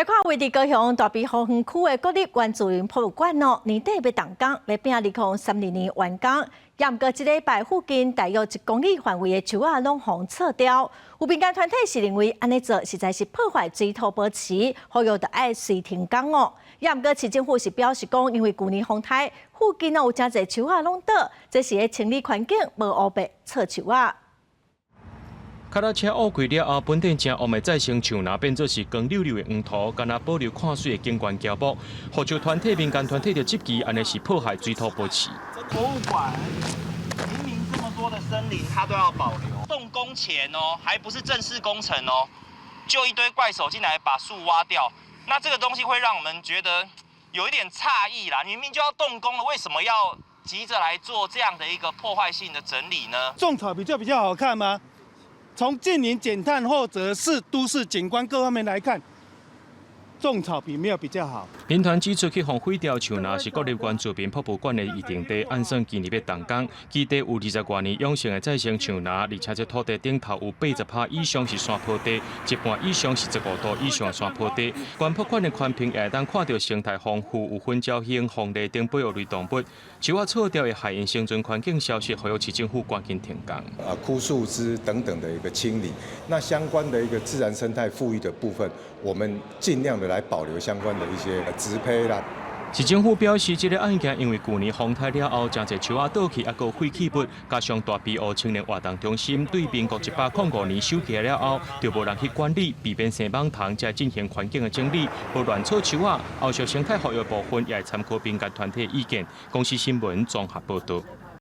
來看位佇高雄大埤湖園區的國立原住民博物館哦，年底欲動工，欲拼2032年完工。也毋過這禮拜附近大約1公里範圍的樹仔攏予鋤掉。有民間團體是認為按呢做實在是破壞水土保持，呼籲著愛隨停工哦。也毋過市政府是表示講，因為舊年風颱附近哦有誠濟樹仔攏倒，這是咧清理環境，無烏白鋤樹仔。跤踏車烏開了後，本底誠旺的再生樹林變做是光溜溜的黃土，干焦保留看媠的景觀喬木。護樹團體、民間團體就質疑，按呢是破壞水土保持。博物館明明這麼多的森林，它都要保留。動工前哦，還不是正式工程哦，就一堆怪手進來把樹挖掉。那這個東西會讓我們覺得有一點詫異啦。明明就要動工了，為什麼要急着來做這樣的一個破壞性的整理呢？種草比較比較好看嗎？從淨零減碳或者是都市景觀各方面來看，種草比沒有比較好。民團指出，去予毀掉樹林是國立原住民博物館的預定地，按算今年欲動工，基地有20外年養成的再生樹林，而且這土地頂頭有80%以上是山坡地，一半以上是15度以上的山坡地。原博館的寬屏也會當看著生態豐富，有粉鳥鴴、鳳梨等保育類動物。樹仔鋤掉會害𪜶生存環境消失，呼籲市政府趕緊停工。啊，枯樹枝等等的一個清理，那相關的一個自然生態復育的部分，我們盡量的來保留相關的一些植被啦。市政府表示，這個案件因為舊年風颱了後，誠濟樹仔倒去，抑閣有廢棄物，加上大埤湖青年活動中心對民國105年收起了後，就無人去管理，避免生蠓蟲，才進行環境的整理，無亂鋤樹仔。後續生態復育部分也會參考民間團體意見。公視新聞綜合報導。